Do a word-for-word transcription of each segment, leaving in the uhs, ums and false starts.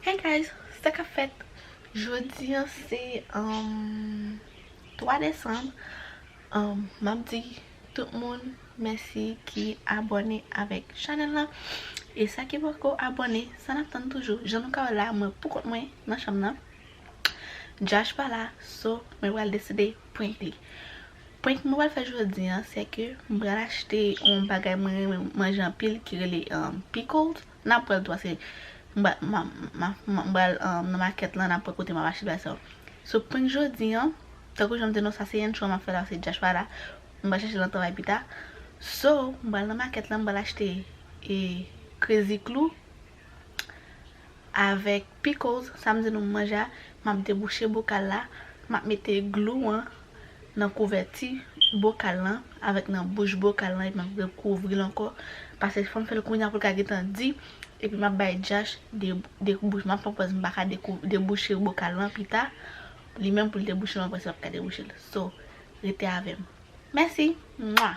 Hey guys, sa k ap fèt? Jodi a se, um, twa desanm. Um, m ap di tout moun mèsi ki abòne avèk chanèl la. E sa ki poko abòne, sa n ap tann toujou. Jan nou ka wè la, mwen pou kont mwen nan chanm nan. Josh pa la, so mwen pral deside prank li. Prank mwen pral fè jodi a, se ke m pral achte yon bagay mwen renmen manje anpil ki rele, um, pickles. N ap wè l tou, paske m ba- ma- ma- ma- m pral, um, nan makèt lan, n ap wè kote m ap achte bagay sa yo. So, prank jodi a, tankou jan m di nou, sa se yon show m ap fè la, se Josh pa la. M pral chèche l nan travay pita. So, m pral nan makèt lan, m pral achte, e, crazy clou avèk pickles, sa m di nou m manje a, m ap debouche bokal la, m ap mete glou an nan kouvèti bokal lan, avèk nan bouch bokal lan, epi m ap rekouvri l ankò, paske fò m fè l kounye a pou l ka gentan di, epi m ap bay Josh de, debouch, m ap fè pòz m pa ka dekou- debouche bokal lan pita, li menm pou l debouche l, mwen prèske p ap ka debouche l. So, rete avè m. Mèsi! Mwa!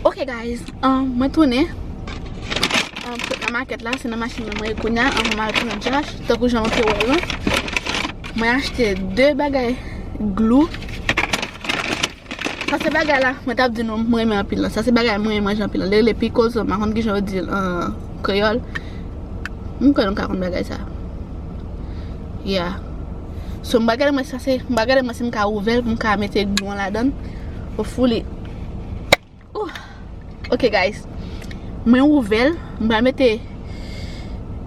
Ok guys, um, mwen tounen, um, nan makèt la, se nan machin nan mwen ye kounye a, anvan m al pran Josh, tankou jan nou te wè l lan. Mwen achte de bagay glou. Sa se bagay la, mwen t ap di nou, mwen renmen anpil lan. Sa se bagay mwen renmen manje anpil lan. Li rele pickles, mwen pa konn kijan yo di l an kreyòl. M kwè nou ka konn bagay sa. Yeah. So, m pral gade mwen sa se, m pral gade mwen si m ka ouvè l pou m ka mete glou an ladan l. Hopefully. Ouh. Ok, guys. Mwen ouvè l. M pral mete,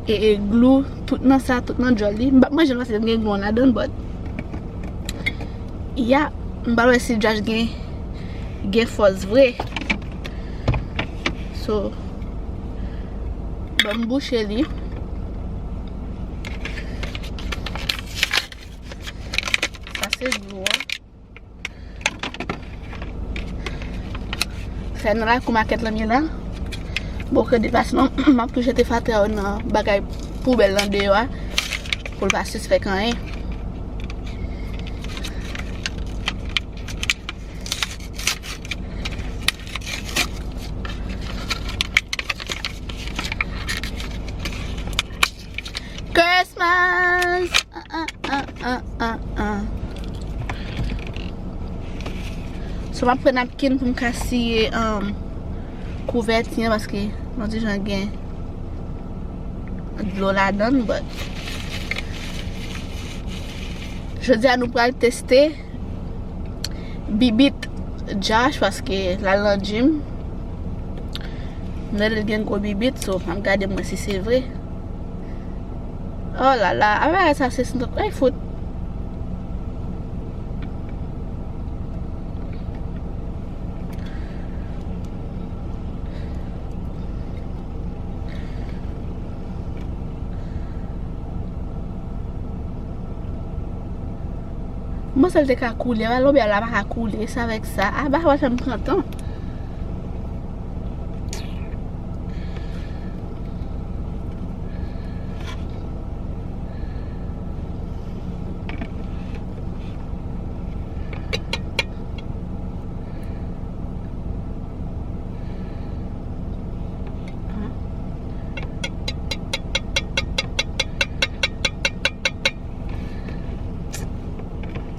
e, e, glou tout nan sa, tout nan djòl li. M p ap manje l paske l gen glou an ladan l, but, yeah, m pral wè si Josh gen, gen fòs vre. So, ban m bouche li. Sa se glou an. Fè nan lakou makèt lan m ye la. Bon, kredi plas non, m ap tou jete fatra yo nan bagay poubèl lan deyò a. Pou l pa sispèk anyen. Christmas! Ah, ah, ah, ah, ah, ah. So, m ap pran napkin pou m ka siye, um, kouvèti an, paske, bon, ti jan gen dlo ladan l, but jodi a nou pral teste bibit Josh, paske l al nan gym. M tande l gen gwo bibit, so, m ap gade mwen si se vre. Oh la la, a bagay sa se sou, ay fout. M panse l te ka koule, alò bè la pa ka koule, se avèk sa. A, ba, w ap fè m pran tan.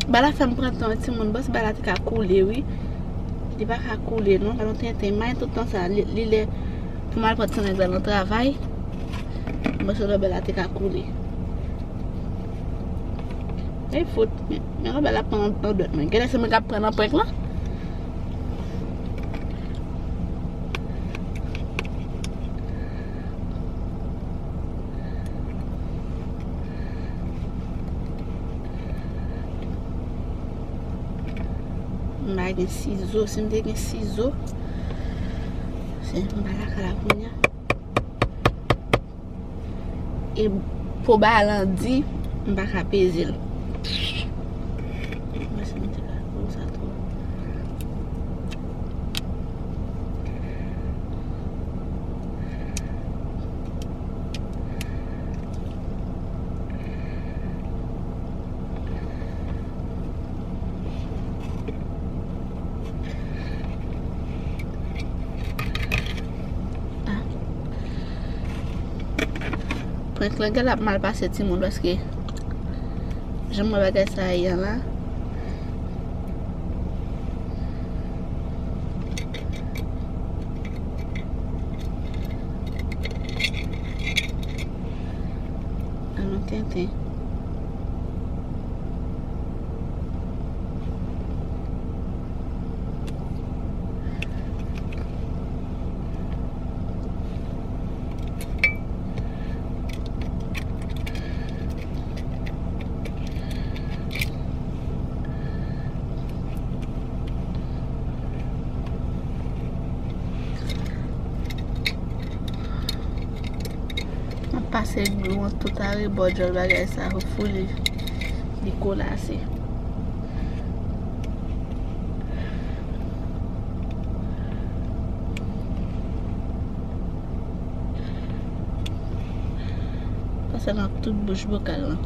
Ba la fè m pran tan, timoun, bòs ba la te ka koule, wi. Li pa ka koule, non. Gad yon tenten, may tout tan sa, li, li lè pou m al pran ti nèg la nan travay. Mwen se lè ba la te ka koule. E fout, men, men lè ba la pran nan dwèt mwen. Gade se mwen k ap pran nan prank lan. M pa gen sizo. Si m te gen sizo, se m pa lakay la kounye a. E po ba lan di, m pa ka peze l. Mwen se mete la, pou sa twò. Ah. Prank lan genlè ap mal pase timoun paske jan m wè bagay sa a ye a la. Alon tenten. M ap pase glou an tout arebò djòl bagay sa, hopefully li kolase. Pase nan tout bouch bokal lan.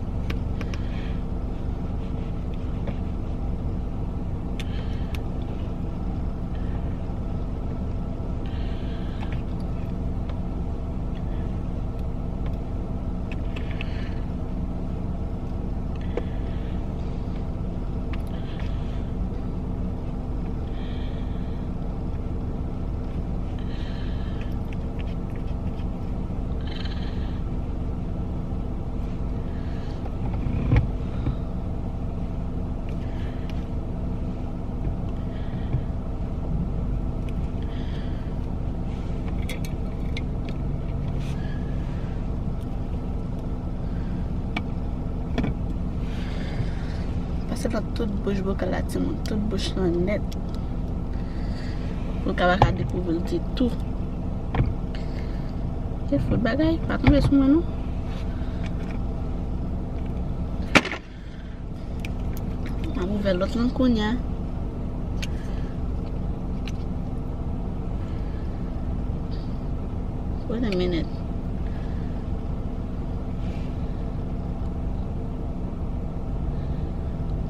Pase nan tout bouch bokal la, timoun. Tout bouch lan nèt. Pou l ka pa ka dekouvri l ditou. E fout bagay, pa tonbe sou mwen, non. M ap ouvè lòt lan kounye a. Wait a minute.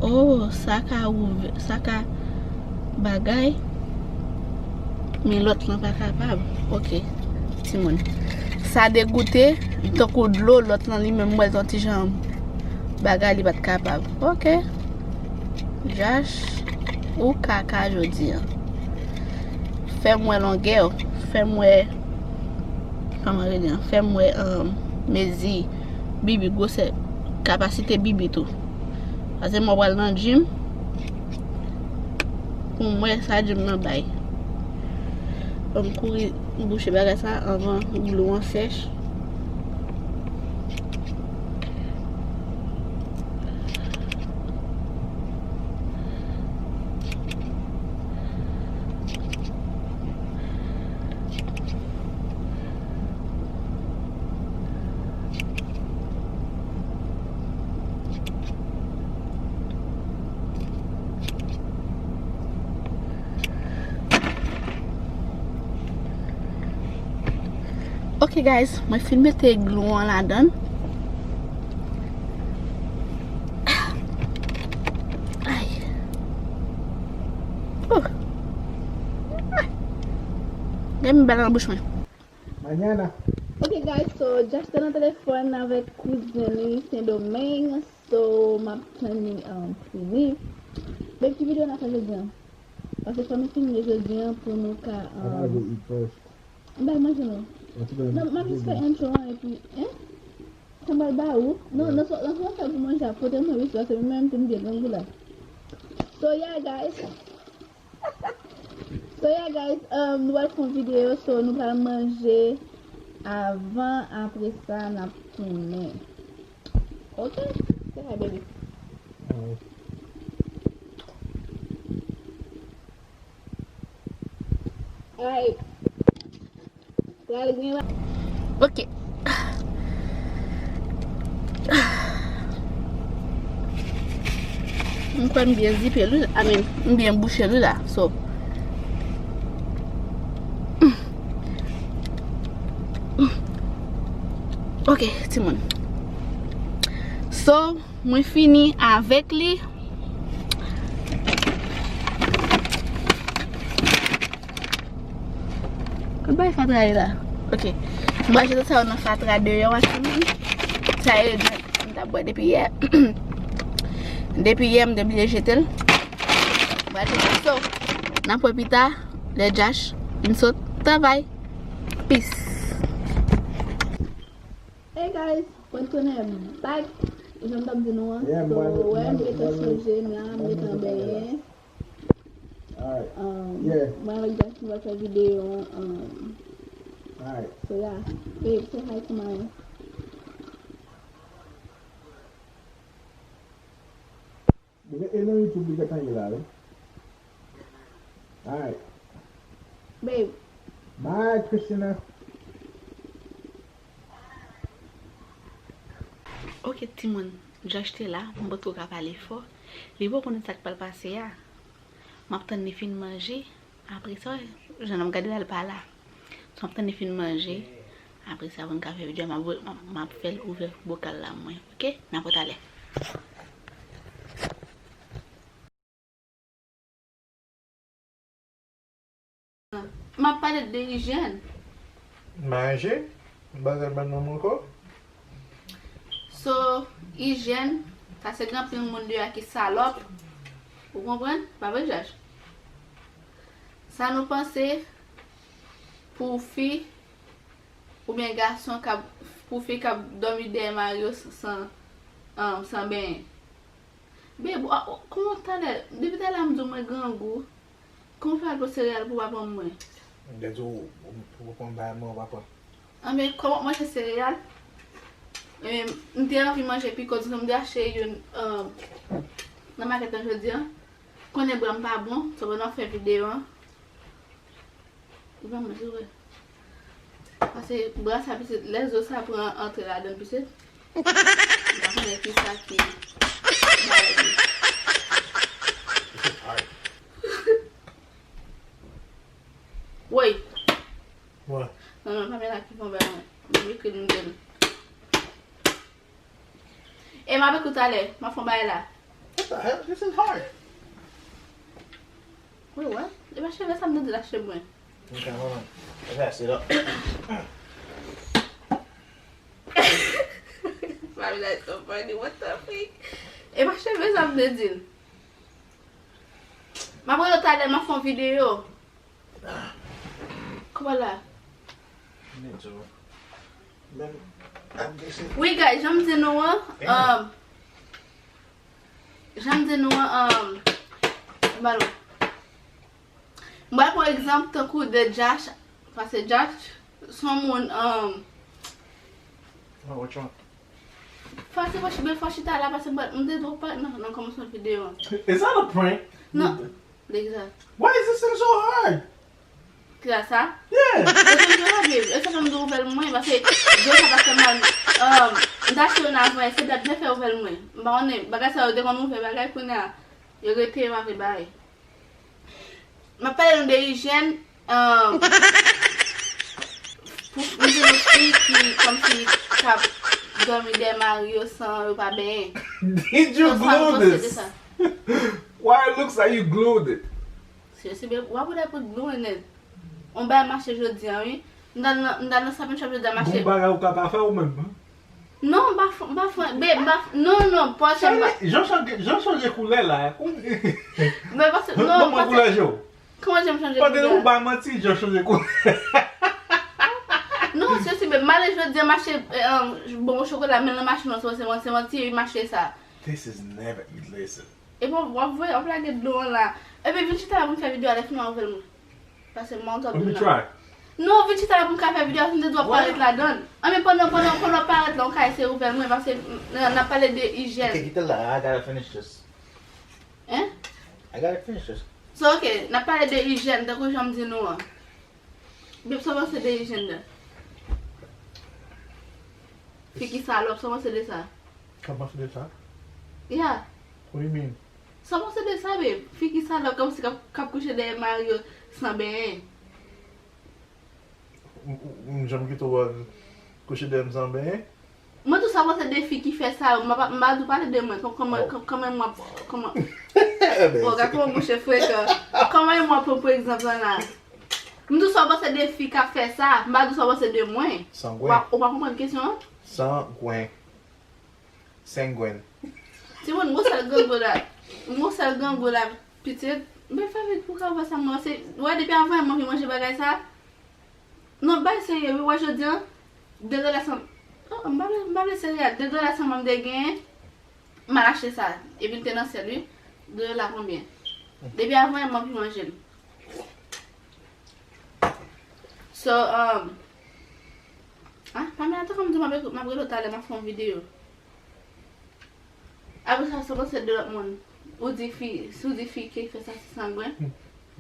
Oh, sa ka ouvè, sa ka bagay. Men lòt lan pa kapab. Ok, timoun. Sa degoute, li tankou dlo, lòt lan li menm, m wè l t on ti jan bagay, li pa t kapab. Ok. Josh, ou kaka jodi a. Fè m wè longè w, fè m wè, kòman rele an? Fè m wè, um, mezi bibi, gwosè, kapasite bibi tou. Paske mwen pral nan gym pou m wè sa gym nan bay. Fò m kouri bouche bagay sa anvan glou an sèch. Ok, guys, mwen fin mete glou an ladan. Ay. Oh. Ay. Gen m bal nan bouch mwen. Mañana. Ok, guys, so Josh te nan telefòn avèk kouzen li Sendomeng. So, m ap tann li, um, fini. Babe, ki videyo n ap fè jodi a? Paske fò nou fini jodi a pou nou ka, um, m bay manje nou. Non, m ap jis fè intro an epi, hein? Sa m pral ba ou? Non, non, se, non, se pa pou manje a, pote mwen wi, se menm pou m byen grangou la. So, yeah, guys. So, yeah, guys, um, nou pral fè yon videyo, so nou pral manje avan, apre sa, n ap tounen. Ok? Say hi, baby. Alright. Pral gen la. Ok. M kwè m byen zipe l wi. I mean, m byen bouche l wi la. So. Ok, timoun. So, mwen fini avèk li. Kot bay fatra ye la? Ok. Mwen jete sa yo nan fatra deyò a, timoun. Sa yo, m t ap bwè depi yè. Depi yè, m te bliye jete l. Mwen jete l. So, n ap wè pita, lè Josh vin sot travay. Peace. Hey guys, mwen tounen back. Jan m t ap di nou an. Yeah, so, mwen, wè, mwen, m gentan chanje, m la, m gentan benyen. Alright. Um, yeah. Mwen avèk Jackson va fè videyo an. Um, alright. So, yeah. Babe, say hi to Maya. Li gen, e nan YouTube li gentan ye la, wi. Alright. Babe. Bye, Christina. Ok, timoun. Josh te la, m potko ka pale fò. Li poko konnen sa k pral pase a. M ap tann li fin manje. Apre sa, jan n ap gade la, l pa la. So, m ap tann li fin manje. Apre sa, pou n ka fè videyo a, m ap, m ap, m ap fè l ouvè bokal la mwen. Ok? N ap wè talè. M ap pale de ijyèn. Manje? M pa sèlman nonm ankò. So, ijyèn, paske gen anpil moun deyò ki salòp. Ou konprann? Pa vre, Josh? Sa nou panse pou fi oubyen gason k ap, pou fi k ap dòmi dèyè mari yo san, san, um, san benyen? Babe, w, w, kòman talè, depi talè a m di w mwen grangou, kòman w fè al pran sereyal pou w pa ban mwen? M te di w, w, w pran bagay mwen, w pa pran. Anben, kòman w manje sereyal? E, m te anvi manje piko, di nou m te achte youn, um, nan makèt lan jodi a. Konnen bra m pa bon, so pandan w ap fè videyo an. Ou pa manje vre. Paske bra sa pitit, lè zo sa pran antre ladan l pitit. M pa konnen kisa ki bagay li. Woy. Wè. Non, non, pa mete la ki fon bagay mwen. M ekri l m di l. E m ap ekri w talè, m ap fè yon bagay la. What the hell? This is hard. Wi, wè. E pa cheve sa m te di l achte mwen. Ok, manman. Let's pass it up. Family is so funny. What the freak? E pa cheve sa m te di l. M ap rele w talè, m ap fè yon videyo. Kòman la? Wi, guys, jan m di nou an, um, jan m di nou an, um, m pral pran egzanp tankou de Josh, paske Josh, se yon moun, um, Fò se fò chi-, fò chita la, paske m pa, m te dwe pa nan, nan kòmansman videyo an. Is that a prank? Non. Degza. Why is this thing so hard? Kisa sa? Yeah. E sa fè m di ouvè l mwen, paske dlo sa pa fè mal. Um, m ta achte youn avan, se dat byen fè ouvè l mwen. M pa konnen, bagay sa yo te konn ouvè bagay kounye a, yo rete yo pa vle bay. M ap pale nou de ijyèn, um, Pou m di nou fi ki kòmsi k ap dòmi dèyè mari yo san yo pa benyen. Did you glue this? Why it looks like you glued it? Seriously, babe, why would I put glue in it? On bagay mache jodi an, wi. M t al nan, m t al nan stop and shop jodi an, m achte. Bon bagay ou ka pa fè ou menm. Non, m pa fè, m pa fè, babe, m pa fè, non, non, pa chanje. Jan chanje, jan chanje koulè la. Men paske, non, paske. Ban mwen koulè je w. Kòman jan m chanje koulè? Pandan ou bay manti, jan chanje koulè. Non, seriously, babe, m ale jodi an, m achte, eh, um, bonbon chokola, men nan machin nan, se manti, se manti, se manti, m achte sa. This is never, listen. Epi w ap voye, w ap lage dlo an la. Epi vin chita la pou m fè videyo a, lè fini w ap ouvè l mwen. Paske m an tòp vin la. Non, vin chita la pou m ka fè videyo a, si m te di w ap parèt ladan l. Anben pandan, pandan, pandan w parèt la, w ka eseye ouvè l mwen, paske n ap pale de ijyèn. Ok, kite l la, I gotta finish this. Hein? I gotta finish this. So, ok, n ap pale de ijyèn, tankou jan m di nou an. Babe, sa w panse de ijyèn nan? Fi ki salòp, sa w panse de sa? Sa w panse de sa? Yeah. What you mean? Sa w panse de sa, babe? Fi ki salòp, kòmsi k ap, k ap kouche dèyè mari yo san benyen. M, m, m janm kite w al kouche dèyè m san benyen? Mwen tou sa panse de fi ki fè sa yo, m pa, m pa di w pale de mwen, kòman, kòman m ap, kòman. Bon, gad kòman bouch e frekan. Kòman e mwen pran pou egzanp lan la? M di w sa w panse de fi k ap fè sa, m pa di w sa w panse de mwen. Sangwen. Ou pa, ou pa konprann kesyon an? Sangwen. Sangwen. Timoun, m gon sèl grangou la. M gon sèl grangou la, pitit. M pa fè vit pou ka wè sa mwen. Se, wè depi avan m anvi manje bagay sa. Non, bay serye wi, wè jodi an, de dola san, oh, m pa vle, m pa vle serye a, de dola san m te genyen, m al achte sa, epi l te nan sèl wi, de dola konbyen? Depi avan yè m anvi manje l. So, um, ah, Pamela, tankou m di w m ap, m ap rele w talè, m ap fè yon videyo. Apre sa, sa w panse de lòt moun? Ou di fi, si w di fi ki fè sa se sangwen?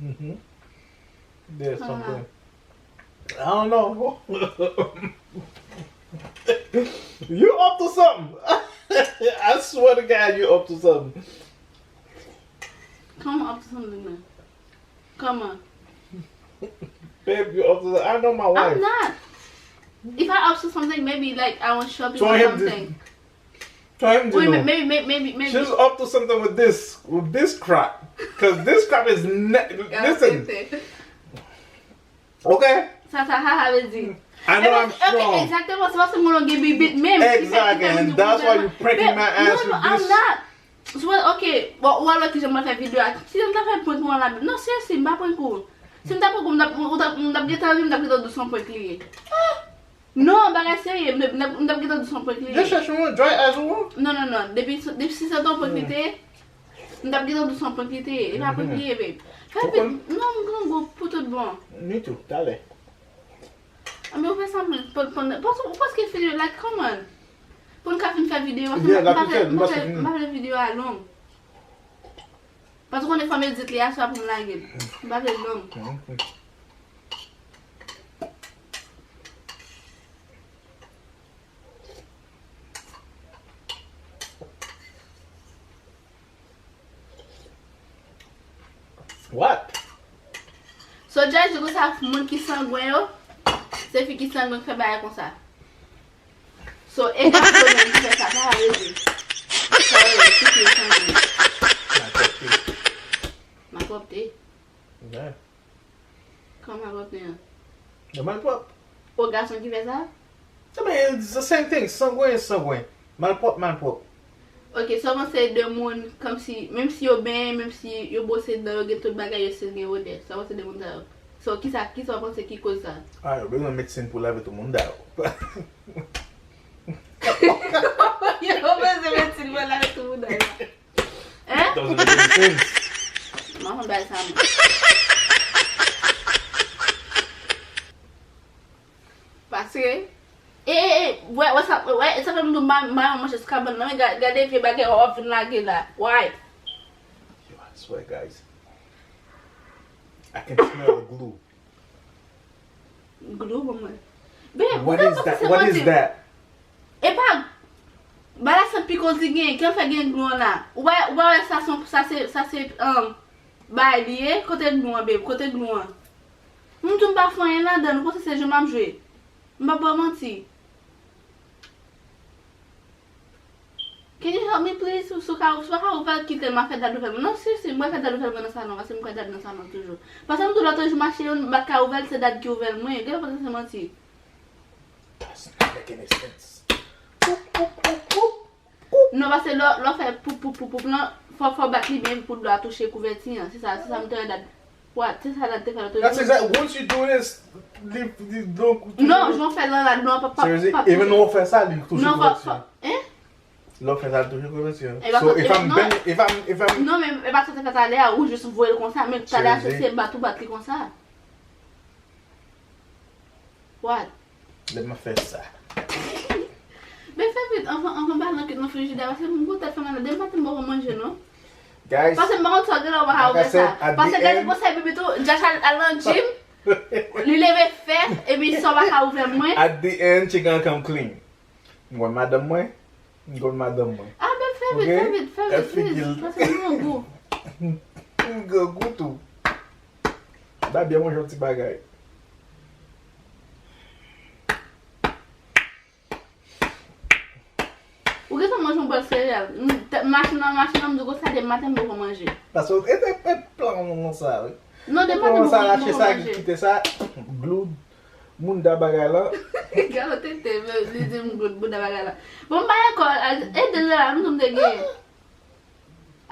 Mhm. De sangwen. I don't know. You up to something. I swear to God, you up to something. Kòman up to something, man? Kòman? Babe, you up to something. I know my wife. I'm not. If I up to something, maybe like I want shopping or something. Tell him to Wi, know. Maybe, maybe, maybe, maybe. She's up to something with this, with this crap. Because this crap is ne- listen. Okay? Sa, sa, ha, ha, vle di. I know I'm strong. Exactement, c'est parce que mon langue est bibite même. Exactly, and that's why you're pricking my ass with this. Sou, ok, bon, ou alò ki jan mwen fè videyo a. Si m ta fè prank mwen la, non, seriously, m pa prank ou. Si m ta prank ou, m t ap, ou t ap, m t ap gentan ri, m t ap gentan di w se yon prank li ye. Non, bagay serye, m t ap, m t ap gentan di w se yon prank li ye. Just chèche yon dry ass ou an. Non, non, non, depi, depi si se te yon prank li te ye, m t ap gentan di w se yon prank li te ye. E pa prank li ye, babe. Fè vit, non, m grangou pou tout bon. Me too, talè. Anben ou fè sa mwen, pou, pou, pou, ou paske fini, like, kòman? Pou n ka fin fè videyo, paske m pa vle, m pa vle, m pa vle videyo a long. Paske ou konnen fò m edit li aswè pou m lage l. M pa vle l long. What? So, Jazz di konsa, moun ki sangwen yo, se fi ki sangwen ki fè bagay konsa. So, e gason menm ki fè sa, pa rele. Pa rele, fi ki sangwen. Malpwòpte. Malpwòpte? Yeah. Kòman malpwòpte an? Yo malpwòp. O gason ki fè sa? Ebyen, it's the same thing. Sangwen, sangwen. Malpwòp, malpwòp. Ok, sa w panse de moun, kòmsi, menm si yo benyen, menm si yo bwose dan, yo gen tout bagay, yo still gen odè. Sa w panse de moun sa yo? So, kisa, kisa w panse ki koz sa? Ah, yo bezwen medsin pou lave tout moun sa yo. Yo bezwen medsin pou lave tout moun sa yo. Hein? Doesn't make any sense. M ap fè bagay sa mwen. Paske, e, e, e, wè, wè sa, wè, sa fè m di w m pa, m pa yon manje sou kabann nan, men ga-, gade vye bagay w ap vin lage la. Why? Yo, I swear, guys. I can smell the glue. Glou pou mwen. Babe, what is that? What is that? Epa, bagay sa pikoz li gen, ki fè gen glou an la. Ou pa, ou pa wè sa se, sa se, sa se, um, bagay li ye, kote glou an, babe, kote glou an? M di w m pa fè anyen ladan l, ou panse se jwe m ap jwe? M p ap ba w manti. Can you help me, please? Si w ka, si w pa ka ouvè l, kite l, m a fè dad ouvè l. Non, si, si, m pral fè dad ouvè l mwen nan salon, paske m kwè dad nan salon toujou. Paske m di w lòt jou m achte youn, m pa t ka ouvè l, se dad ki ouvè l mwen. Gade, pa se manti. That's not making any sense. Non, paske lè, lè w fè poup, poup, poup, poup lan, fò, fò w bat li byen pou dlo a touche kouvèti an. Se sa, se sa m te wè dad. What? Se sa dad te fè lòt jou. That's exactly, once you do this, li, li, donk, non, jan w fè l lan la, dlo a p ap, p ap, seriously, p ap touche. Even though w fè sa, li touche kouvèti an. Non, fò, fò, hein? Lè w fè sa, li touche kouvèti an. So, if I'm bend, if I'm, if I'm... Non, men e pa sa w te fè talè a, ou jis voye l konsa, men talè a, se, se bat ou bat li konsa. What? Lè m ap fè sa. Men fè vit, anvan, anvan balan kit nan frijidè, paske m gwo tèt fè malad, depi maten m poko manje, non. Guys, paske m pa konn sa, gen lè w pa ka ouvè sa. Paske gade konsèy pipi tou, Josh al, al nan gym, li leve fè, epi sa w pa ka ouvè mwen. At the end, she gonna come clean. M wè madanm mwen, m konn madanm mwen. Ah, ben, fè vit, fè vit, fè vit, please, paske m grangou. M grangou tou. Ba byen manje yon ti bagay. Ou gentan manje yon bòl sereyal. M, te, machin nan, machin nan, m di w konsa, depi maten m poko manje. Paske e, e, e plan w nan sa, wi. Non, depi maten m poko manje. Kite sa, glou, moun da bagay la. Galo tete, men, li di m glou, moun da bagay la. Bon, m pa ankò, e de dola, m di w m te gen.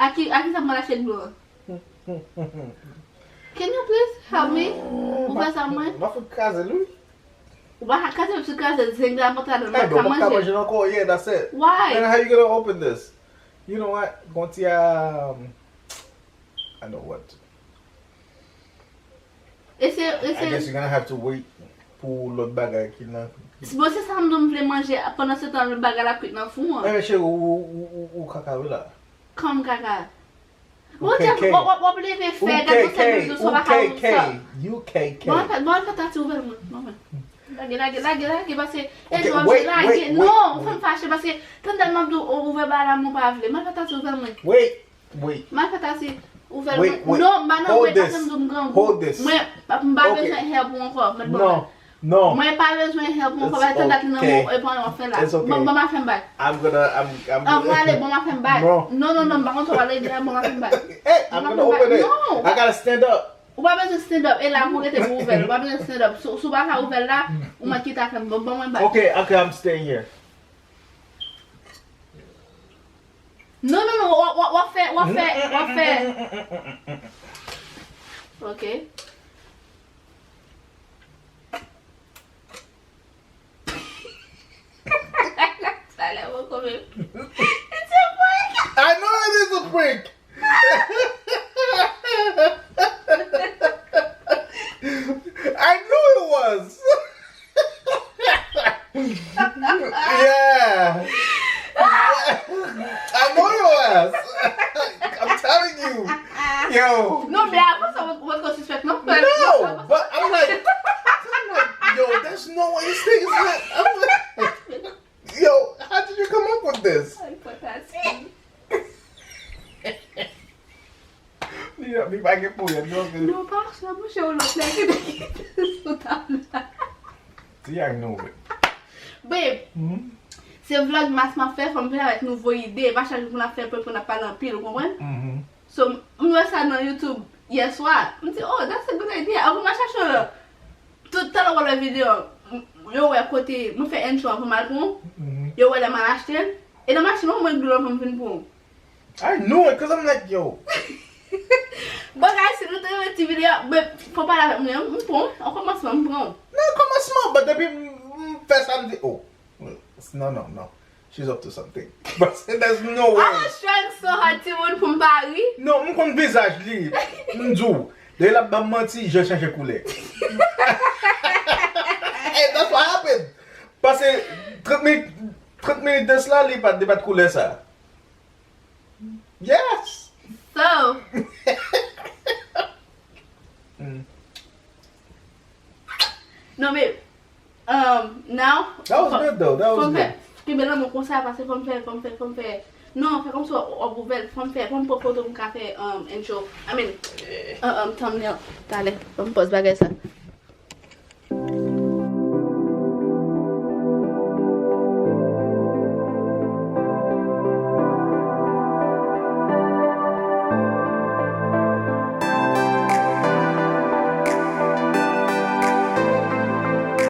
A ki, a ki sa m pral achte dlo an? Can you please help me? Ou fè sa mwen? M ap fout kraze l, wi. Ou pa ka kraze l, si w kraze l, zeng la mòd ladan, m pa ka manje l ankò, yeah, that's it. Why? Then how you gonna open this? You know what? Gon ti, um, I know what. E se, e se. I guess you're gonna have to wait pou lòt bagay ki nan. Bon, se sa m di w m vle manje, pandan se tan lòt bagay la kwit nan fou an. Enben cheri, ou, ou, ou, ou kaka wi la. Kòm kaka. Bon, Jeff, w ap, w ap leve fè, gad konsèy m di w sa w pa ka ouvè sa. Bon, al fè, bon, al fè tati ouvè l mwen, mwen. Lage, lage, lage, lage, paske, e, Jeff, lage, non, ou fè m fache, paske, tande m ap di w, ouvè bagay la, mwen pa vle. M al fè tati ouvè l mwen. Wait. Wait. M al fè tati ouvè l. Wait, wait. Non, m pa nan wait, paske m di w m grangou. Hold this. Mwen, m pa bezwen help ou ankò. Mwen, bon, non, non. Mwen pa bezwen help ou ankò, paske tande nan mwen, e pa w ap fè la. It's okay. Bon, bon, m a fè m bay. I'm gonna, I'm, I'm gonna. Anvan ale, bon, m a fè m bay. Non. Non, non, non, m pa konn sa w pale de a, bon, m a fè m bay. Hey, I'm gonna open it. Non. I gotta stand up. Ou pa bezwen stand up. E la pou w rete pou w ouvè l. Ou pa bezwen stand up. Si, si w pa ka ouvè l la, ou mèt kite afè m. Bon, bon, mwen bay. Okay, okay, I'm staying here. Non, non, non, w ap, w ap, w ap fè, w ap fè, w ap fè. Ok. Sa lè mwen kòmè. It's a prank. I know it is a prank. I knew it was. Yeah. I know your ass. I'm telling you. Yo. Non, men avan sa, mwen, mwen te sispèk nan fè. No, but I'm like, I'm like, yo, there's no way this thing is lit. I'm like, yo, how did you come up with this? Ay, pòtati. Li, li pa gen pwoblèm, non. Non, pa sa, monchè, yon lòt nèg ki te kite sou tab la. Ti a nou, wi. Babe, se vlogmas m ap fè, fò m vin avèk nouvo ide. E pa chak jou pou n ap fè prank, pou n ap pale anpil, ou konprann? So, m wè sa nan YouTube yè swa. M di, "Oh, that's a good idea." Avan m al chache l, tout talè w wè videyo, yo wè kote mwen fè intro avan m al pran, yo wè lè m al achte l. E nan machin nan, mwen glou avan m vin pran. I knew it, 'cause I'm like, yo. Bon, guys, si nou te renmen ti videyo, men fò pale avèk mwen, m pran, an kòmansman, m pran. Nan kòmansman, but depi m, m fè sa, m di, oh, no, no, no. She's up to something. But there's no way. I was trying so hard, timoun, pou m pa ri. Non, m konn vizaj li. M di w, depi l ap ban m manti, je chanje koulè. And that's what happened. Pase trant minit, trant minit de sla, li pa t, li pa t koulè sa. Yes. So. Non, men, um, now, that was good, though. That was good. Kenbe lanmou konsa, pase fò m fè, fò m fè, fò m fè. Non, fè kòmsi w ap ouvè l, fò m fè, fò m pran foto pou m ka fè, um, intro. I mean, uh, um, thumbnail. Talè, fò m pòz bagay sa.